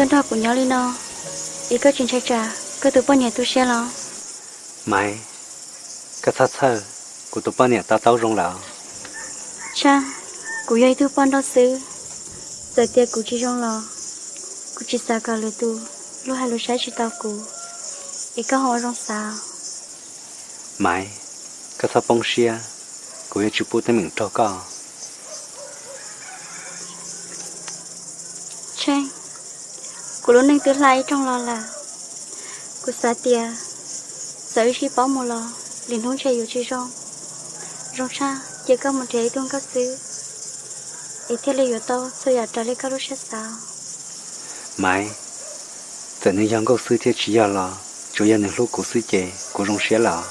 Koj nrog kuv nyob li no, es koj tsis ntshai tsam koj tus poj niam tu siab los? Maiv, koj txhob txhawj, kuv tus poj niam to taub zoo lawm. Tshaib, kuv yog ib tug poj nrauj xwb, txawm tias kuv tsis zoo los kuv tsis xav kom lwm tus lub hais lus saib tsis taus kuv, es koj ho ua zoo xav. Maiv, koj txhob poob siab, kuv yuav tsis pub teeb meem raug koj. Tshaib, kuv lub neej twb hla ib rooj los lawm. Kuv xav tias txawm wb sib paub mus los lwm hnub ntshe yuav tsis zoo. Zoo tshaj ces koj mus nrhiav ib tug nkauj xwb, es thiaj li yuav tau txhua yam raws li koj lub siab xav. Maiv, txawm nws yog nkauj xwb thiab tsis yog los tsuas yog nws hlub kuv xwb ces kuv zoo siab lawm.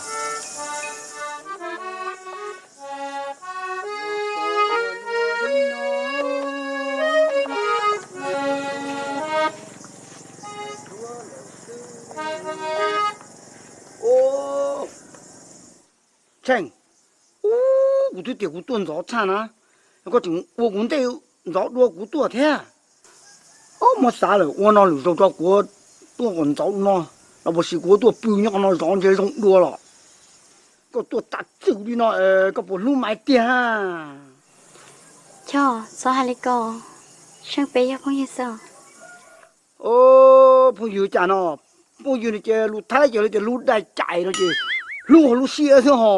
Tsheej, ub, kuv twb tias kuv tuaj ntxov tshaj na, koj tseem ua kuv ntej ntxov dua kuv tuaj thiab. Ob, muab xav lawm ua no lwm zaus tso kuv tuaj kom ntxov no, los puas sis kuv tuaj pw nyob qhov no zov ntshe zoo dua los. Koj tuaj tas txwm li no, koj puas hlub Maiv tiag? Choj, txhob hais li ko, Tsheej peb yog phooj ywg xwb. Phooj ywg cas no, phooj ywg no ces lus Thaib ces lawv tias lub dai cais no ces hlub ho lub siab xwb ho.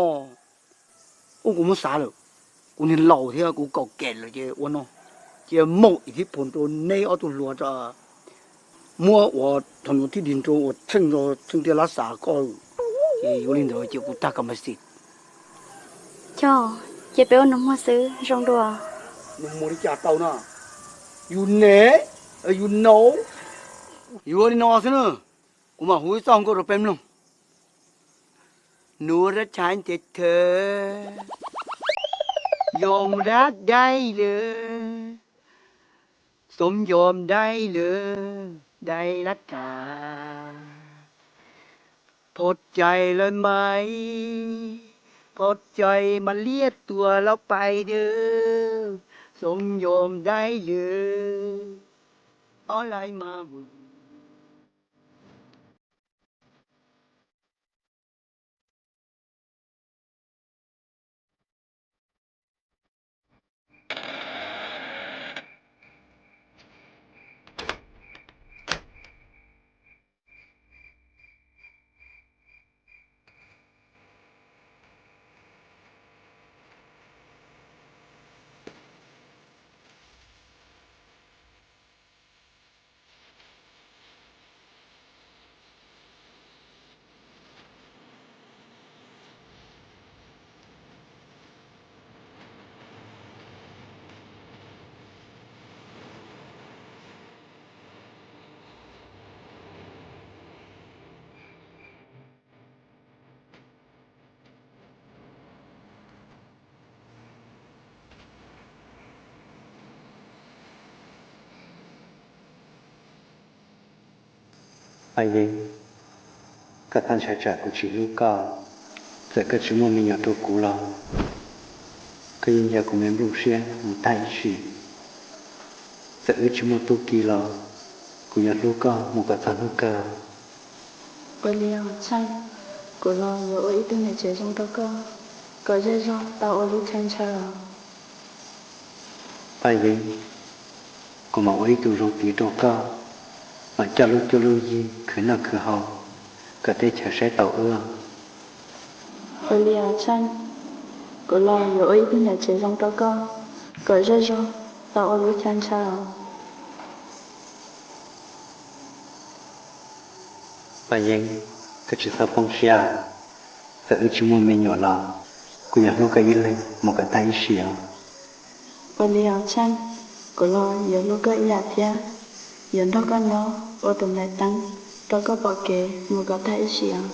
Ub, kuv muab xav lawm, kuv niag laus thiab kuv kaum kem lawm ces ua no, cia muaj ib thib phuam rau neb ob tug hluas tso, muab ua thaum nus thib dig nrau ua Tsheej, Tsheej thiaj lab xav koj, ces yuav li ntawd ces kuv tag kam mas xis. Choj, ces peb ua nus muag xwb zoo dua. Nus muag li cas tau no? You know, you know. Yuav li no xwb na, kuv mam hu ib txoj nkauj rau peb mloog. Nuav rab tshaib ntev thawv, yog rab dai lawm, xoom yog dai lawm, dai lab tas. Pom cai lawm Maiv, pom cai mas liab tuaj los pais dawb, xoom yog dai lawm, ob lais mas vwm. Paj Yeeb, koj txhob ntshai tsam kuv tsis hlub koj. Txawm koj tsis muaj me nyuam rau kuv los koj yeej yog kuv me nplooj siab mus tag ib sim. Txawm wb tsis muaj tub ki los kuv yuav hlub koj mus kom txog hnub kawg. Ua li os Tsheej, kuv los yuav ua ib tug niam tsev zoo rau koj, kom zej zog tau ua lub chaw ntshaw os. Paj Yeeb, kuv mam ua ib tug zoo txiv rau koj, mam coj lub cuab lub yig khwv noj khwv haus kom teb chaws saib taus wb. Ua li os Tsheej, kuv los yuav ua ib tug niam tsev zoo rau koj, kom zej zog tau ua lub chaw ntshaw os. Paj Yeeb, koj tsis txhob poob siab, txawm wb tsis muaj me nyuam los kuv yuav hlub koj ib leeg mus kom tag ib sim os. Ua li os Tsheej, kuv los yuav hlub koj ib yam thiab, yuav nrog koj nyob ua tus nplaim teeb rau koj pom kev mus kom tag ib sim os.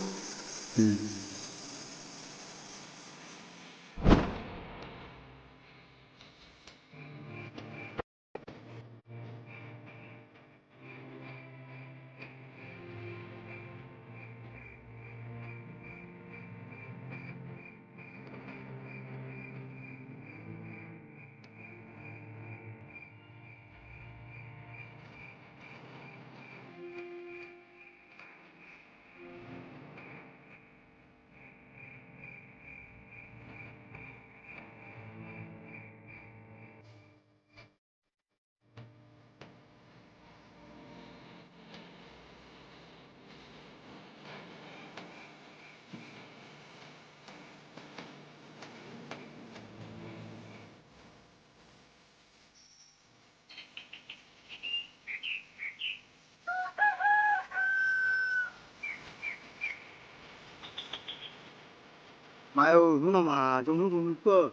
Hnub no mas zoo hnub zoo ntuj,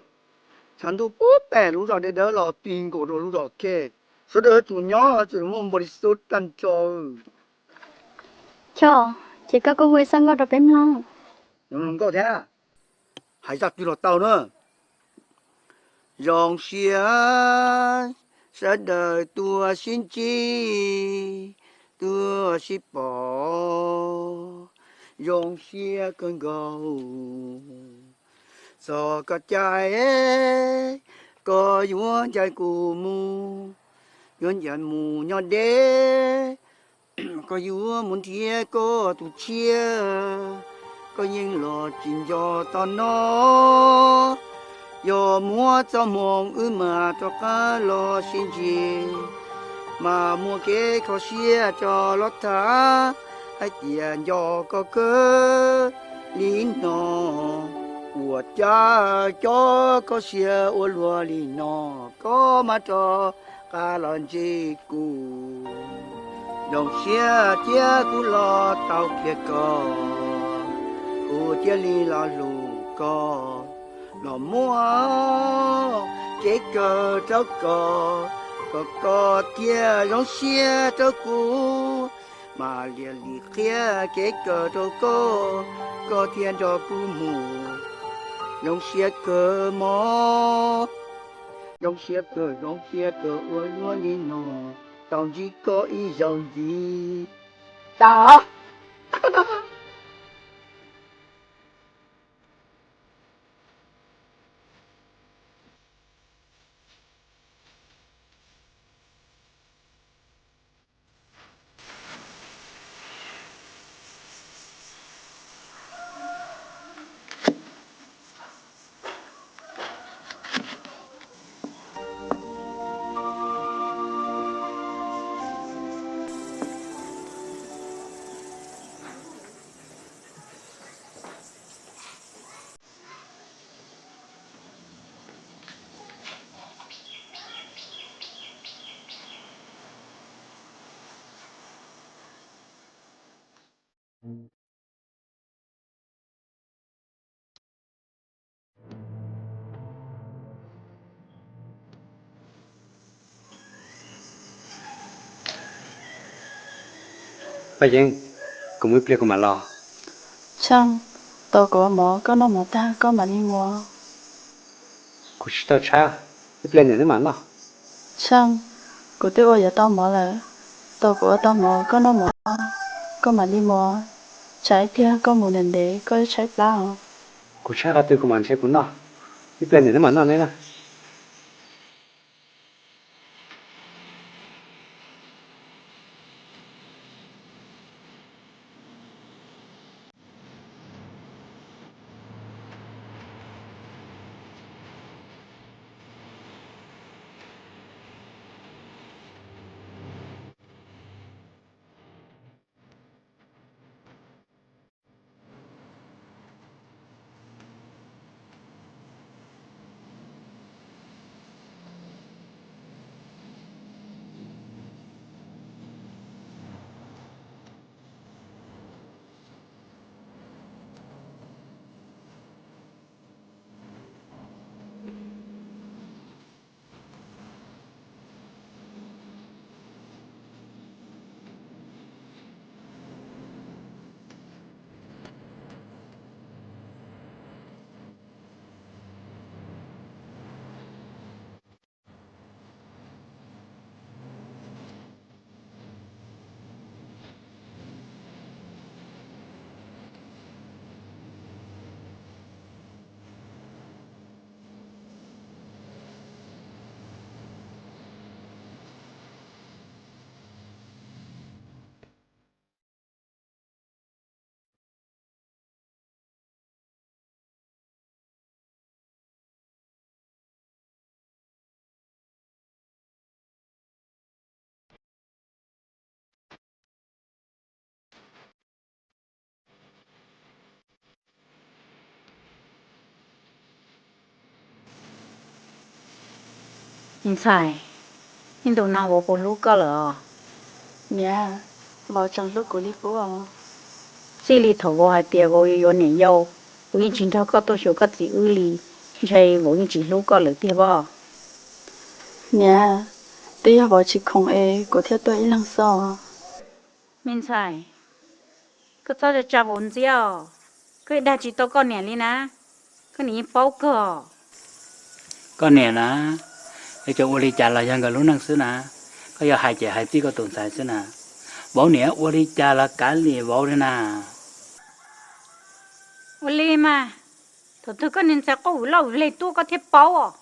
tshav ntuj puag pem lub zos deb dawb los ti nkaus rau lub zos khej, sawv daws yuav tsum nyob yuav tsum muaj npau li xub tag nrho. Choj, ces koj kuj hu ib zaj nkauj rau peb mloog. Nkauj thiab, hais zaj twg los tau na. Zoo siab sawv daws tuaj sib ntsib, tuaj sib pom, zoo siab kawg nkaus. Txog koj caij, koj yuav ncaim kuv mus, yuav ncaim mus nyob deb, koj yuav mus nrhiav koj tus tshiab, koj yeej los tsis nco tom no. Yog muaj txoj hmoo wb mam rov qab los sib ntsib, mas muaj kev kho siab tso los tham, hais tias nco koj kawg li no. Ua cas cov koj siab ua luaj li no, koj mam rov qab los ntsib kuv. Zoo siab thiab kuv los tau qhia koj, kuv thiaj li los hlub koj, los muab kev kawg rau koj, kom koj thiaj zoo siab rau kuv. Mas cia li qhia kev kawg rau koj, koj thiaj nrog kuv mus. Zoo siab kawg mog, zoo siab kawg, zoo siab kawg ua luaj li no, tau ntsib koj ib zaug ntxiv. Tag. Paj Yeeb, kuv mus ib pliag kuv mam los. Tsheej, tos kuv ua mov, koj noj mov tag koj mam li mus. Kuv tsis tau tshaib, ib pliag niam twb mam noj. Tsheej, kuv twb ua yuav tau mov lawm, tos kuv ua tau mov koj noj mov, koj mam li mus. Tsam ib pliag koj mus ntev ntev koj tshaib plab os. Kuv tshaib qhov twg kuv mam nrhiav kuv noj, ib pliag niam twb mam noj ne na. Ntxhais, ib ntus no vauv puas hlub koj lawm os? Niam, vauv tseem hlub kuv li qub os. Txij li thaum vauv hais tias vauv yuav yuav niam yau, Kuv yeej tsis nrog koj tuaj xyuas koj txiv wb li, ntshe vauv yeej tsis hlub koj lawm tiag pob. Niam, twb yog vauv tsis khoom es kuv thiaj tuaj ib leeg xwb. Me ntxhais, koj txhob tsa vauv ntxiab os. Koj dag tsis tau koj niam li na, koj niam yeej paub kawg. Koj niam na, es tsuas ua li cas los yog nkawd lub neej xwb na. Koj yog hais ces hais txij koj tus ntxhais xwb na. Vauv niam ua li cas los kav liam vauv li na. Ua li mas, thaum twg koj niag ntxhais quaj vwm loj vwm leg tuaj koj thiaj paub os.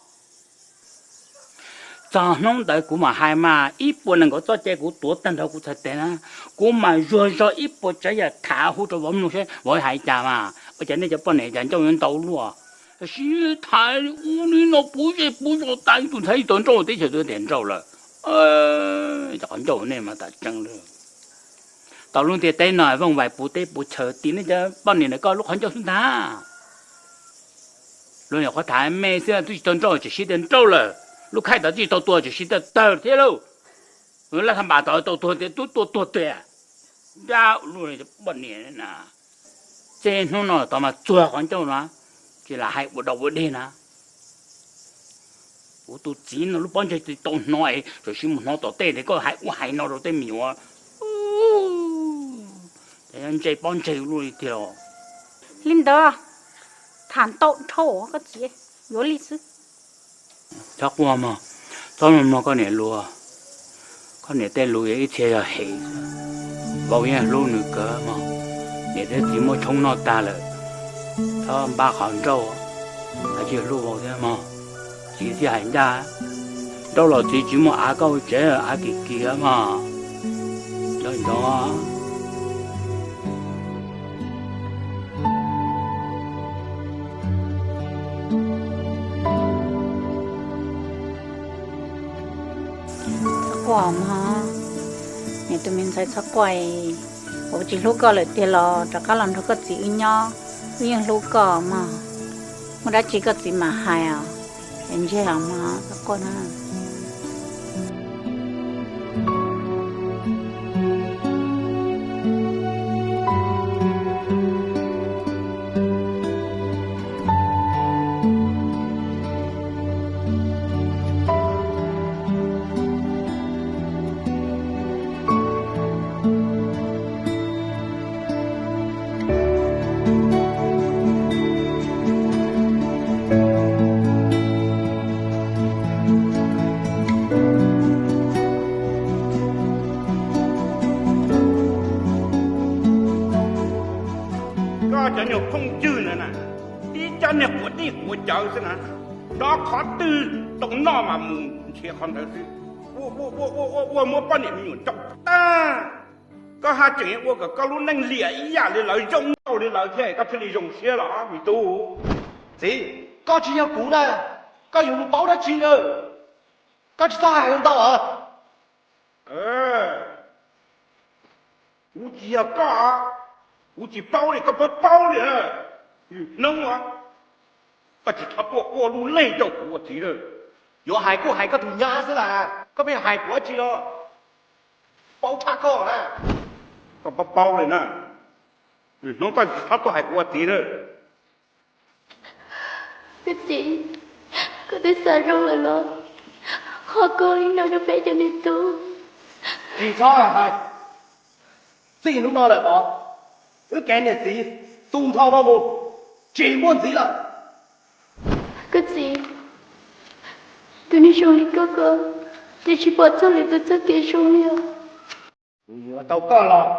Txog hnub ntawd kuv mam hais mas, ib puas nees nkaum txoj cai kuv tuav tag nrho kuv txhais tes na, kuv mam zuag zog ib puas tsav yam tham hu rau vauv mloog seb vauv hais cas mas. Ua cas nej cov poj niam cas ncauj yuav ntau luaj, sib tham ua li no puv zej puv zos tas, ib tug ntxhais ib tug nrauj teb chaws twb tias nrauj lawm. Cov qhov ncauj nej mas tas tseeb lawm. Tau lub ntiaj teb no vooj vais puv teb puv chaw, tim nej cov poj niam ntawm koj lub qhov ncauj xwb ntag. Luag nyuam qhuav tham me xwb twb tsis tau nrauj tseem sib tias nrauj lawm, lub khaij tod twb tsis tau tuag tseem sib tias tawg thiab lauj. Laj thaj npas tod tau tuag tias tub tuaj tuag tiag. Dab luaj poj niam na. Txij hnub no tod mas txuag qhov ncauj no, tsis lam hais ua dog ua dig na. Kuv tus txiv no lub pob ntseg tsis tau hnov es txawm sis mus hnov tom tej tias koj hais ub hais no rau tej me nyuam. Ces ntsej pob ntseg luaj li tiag. Li ntawd, tham ntau dhau koj txiv, yuav li xwb. Txhob quaj mog, txhob mloog mloog koj niam lus. Koj niam tej lus yog ib txhia yog hem xwb. Vauv yeej hlub nws kawg mog. Niam thiab txiv muab tshoob noj tag lawm, txhob npab qhov nrauj, hais tsis hlub vauv thiab mog. Txiv thiaj hais ncaj, nrauj los txiv tsis muaj av koj ua tsev, av kim kim mog. Nco ntsoov. Txhob quaj mog, niam tus me ntxhais txhob quaj. Vauv tsis hlub koj lawm tiag los rov qab los nrog koj txiv wb nyob, wb yeej hlub koj mog. Muaj dab tsi koj txiv mam hais os, es ntseg os mog, txhob quaj na. Koj cov nyuag phooj ywg na, tib cov niag quav dij quav cawv xwb na, hnov qhov twg tau noj mas mus nrhiav qhov ntawd xwb. Ua ua ua ua ua muab poj niam me nyuam coj tag. Koj haj tseem ua kom koj lub neej liam ib yam li lawv, zoo nkauj li lawv thiab, koj thiaj li zoo siab los me tub. Txiv, koj tsis yog kuv na, koj yuav mus paub dab tsi na? Koj tsis txhob hais ntau os. Kuv tsis yog koj, kuv tsis paub li, koj paub paub li. Hnub no koj tsis txhob tuaj ua lub neej rau kuv ua txiv lawm. Yuav hais kuj hais koj tus nyab xwb las, koj pheej hais kuv dab tsi los paub tshaj koj na. Koj paub paub li na, hnub koj tsis txhob tuaj hais kuv ua txiv lawm. Koj txiv, koj twb xav zoo lawm los ho koj li no rau peb cov niam tub. Tsis txhob hais, txij hnub no lawm os, wb kev niam txiv tu nrho no mus, tsis muaj ntxiv lawm. Koj txiv, tus neeg zoo li koj ko, twb tsis pom txog lwm tus txoj kev zoo li os. Yuav tau koj los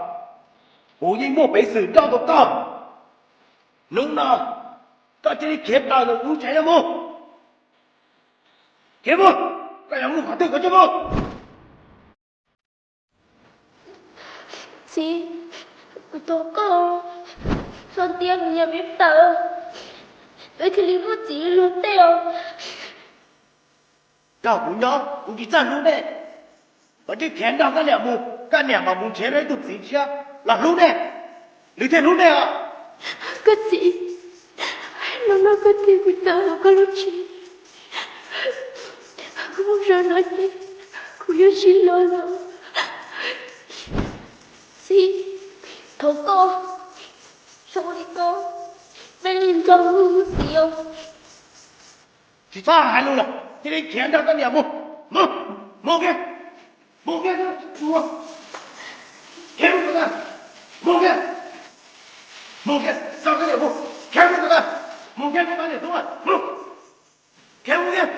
kuv yeej muaj peev xwm nrauj tau koj. Hnub no koj cia li khiav plaws ntawm kuv lub tsev no mus. Khiav mus, koj yuav mus qhov twg koj cia mus. Txiv, kuv thov koj, txhob ntiab kuv niam peb tawm, peb thiaj li muaj txiv luag tej os. Nrog kuv nyob kuv tsis txawj hlub nej, koj tsis khiav nrog koj niam mus, koj niam mam mus nrhiav ib tug txiv tshiab los hlub nej, nws thiaj hlub nej os. Koj txiv, hnub no koj tias kuv tawm hauv koj lub tsev, kuv mus zov no ces kuv yuav tsis los lawm. Txiv, thov koj, zoo li koj, Peb li nco lub xim. Tsis txhob hais lus lawm, cia li khiav nrog koj niam mus. Mus, mus kiag, mus kiag, khiav mus kiag, mus kiag, mus kiag, nrog koj niam mus, khiav mus kiag, mus kiag, nrog koj niam tuaj, mus, khiav mus kiag,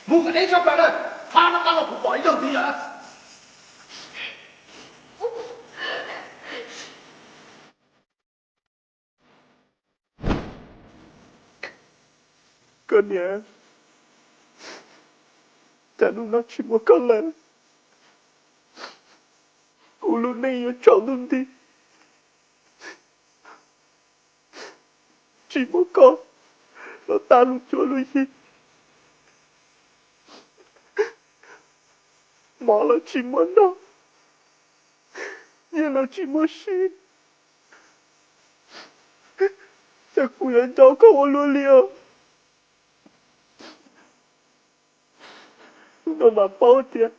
mus kom deb tshaj plaws na, pab no qab los kuv pom ib zaug ntxiv lawm. Koj niam, cas hnub no tsis muaj koj lawm, kuv lub neej yuav tsaus ntuj nti. Tsis muaj koj los tag lub cuab lub yig, mov los tsis muaj noj, nyiaj los tsis muaj siv, cas kuv yuav nco koj ua luaj li os. Hnub no mas paub tias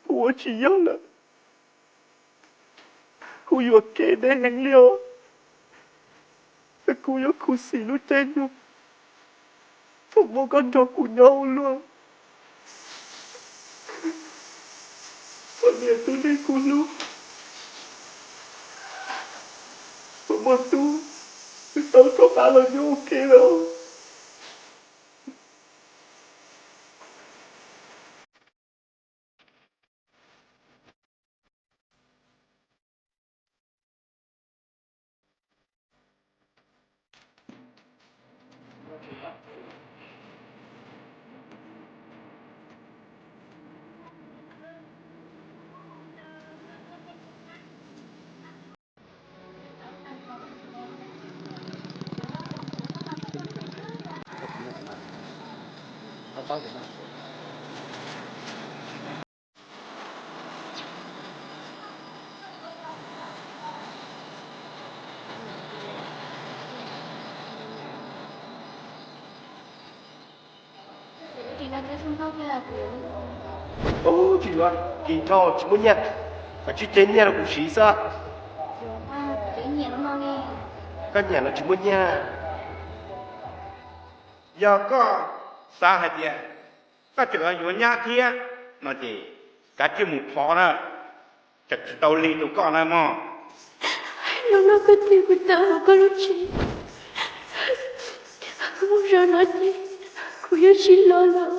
kuv ua tsis yog lawm, kuv yuam kev deb heev li os. Kuv yuav khuv xim lub caij nyoog thaum muaj koj nrog kuv nyob ua luaj. Ua niam tub neeg kuv hlub, puas muaj tub twb tau rov qab los nyob ua ke lawm. Ub, tsis yuav, kis nrho tsis muaj nyiaj, koj tsis ceg nyiaj rau kuv siv xwb. Koj nyiam los tsis muaj nyiaj. Yog koj xav hais tias koj tseem yuav nyab thiab no ces kav tsij mus thov na, tseem tsis tau lig tus koj na mog. Hnub no koj tig kuv tawm hauv koj lub tsev, muaj zog no ces kuv yuav tsis los lawm.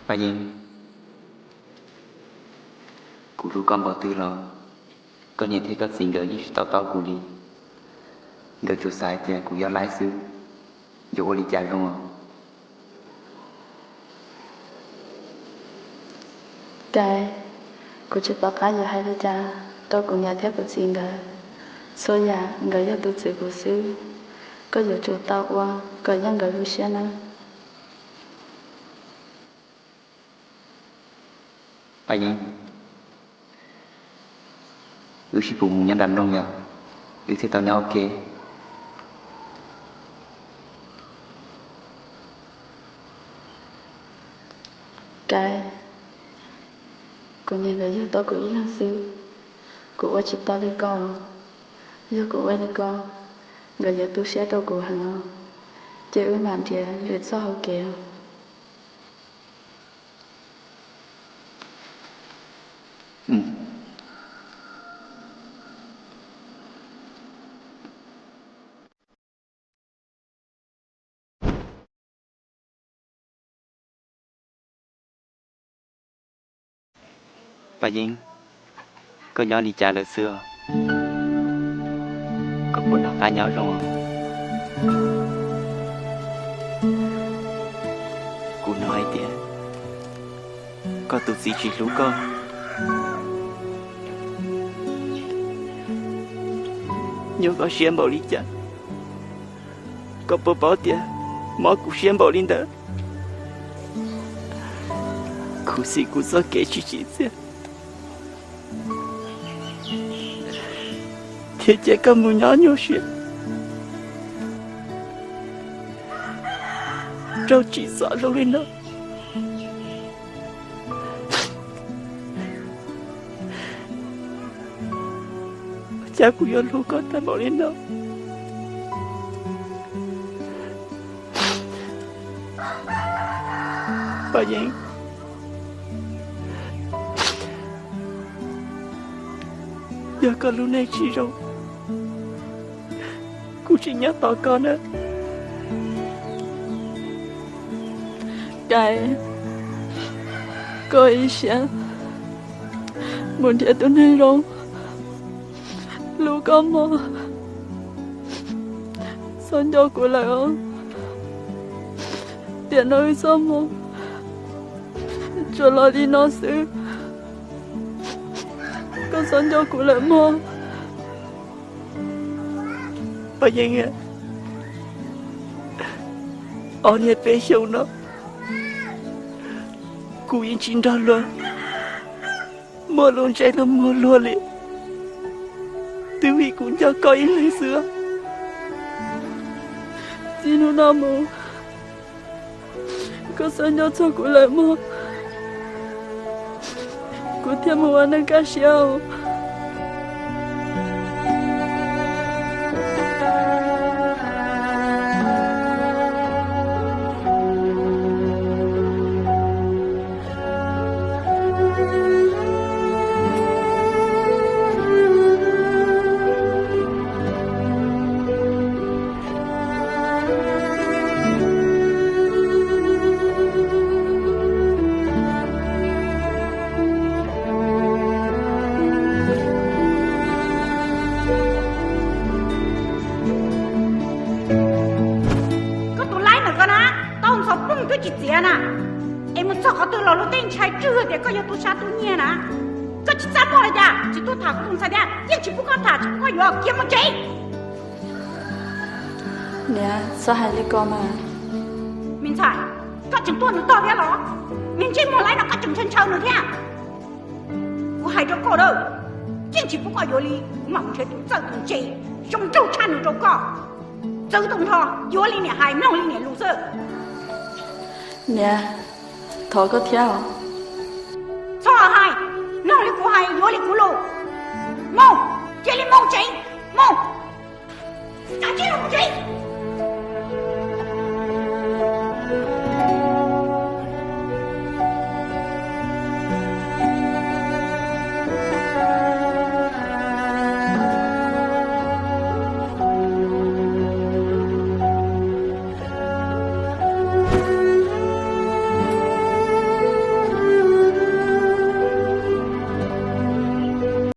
Paj Yeeb, kuv hlub koj npaum twg los koj niam thiab koj txiv nkawd yeej tsis to taub kuv li. Nkawd tsuas xav tias kuv yog laib xwb, yuav ua li cas zoo os? Kais, kuv tsis pom qab yuav hais li cas rau kuv niam thiab kuv txiv nkawd. Txhua yam nkawd yog tus txwv kuv xwb, koj yuav tsum tau ua kom yeej nkawd lub siab nawb. Paj Yeeb, wb sib pus mus nyob nram nroog yom, wb thiaj tau nyob ua ke. Kais, kuv niam nkawd yug tau kuv ib leeg xwb, Kuv ua tsis tau li koj. Yog kuv ua li koj, nkawd yuav tu siab rau kuv heev os. Ces wb mam nrhiav lwm txoj hauv kev. Paj Yeeb, koj nyob li cas lawm xwb? Koj puas noj qab nyob zoo? Kuv hnov hais tias koj tus txiv tsis hlub koj. Nyuaj koj siab npaum li cas? Koj puas paub tias mob kuv siab npaum li ntawd? Khuv xim kuv txoj kev tsis tsim txiaj, thiaj cia koj mus nyob nyuaj siab rau tsim txom zoo li no. Cas kuv yuav hlub koj tag npaum li no? Paj Yeeb, yog koj lub neej tsis zoo, kuv tsis nyob tos koj na. Kais, koj ib siab mus nrhiav tus neeg zoo hlub koj mog. Txhob nco kuv lawm os. Tiam no wb txoj hmoo tsuas los li no xwb. Koj txhob nco kuv lawm mog. Paj Yeeb, ob niag peb xyoos no kuv yeej tsis nrog luag muaj lub ntsej lub muag luag li, twb vim kuv nco koj ib leeg xwb. Txij hnub no mus, koj txhob nco txog kuv lawm mog, kuv thiaj mus ua neej kaj siab. Koj tus laib ntawm koj na, tau ntxhov plooj twb tsis txiav na, es mus txog qhov twg los luag tej ntshai tswj tias koj yog tus sab tus nyiag na. Koj tsis txaj muag li cas, tsis tuaj tham kuv tus ntxhais thiab, yeej tsis pub koj tham, tsis pub koj yuav, khiav mus tsev. Niam, txhob hais li ko mas. Me ntxhais, koj tseem tuaj nws tog thiab los? Niag ntsej muag laib no koj tseem ntshaw ntshaw nws thiab. Kuv hais rau koj lawm, yeej tsis pub koj yuav li, kuv mam mus nrhiav tus txawj tus ntse zoo nraug tshaj nws rau koj. Txwv tus nrho, yuav li niam hais mloog li niam lus xwb. Niam, thov koj thiab os. Txhob hais, mloog li kuv hais, yuav li kuv lus. Mus, cia li mus tsev, mus. Txav tsis los mus tsev.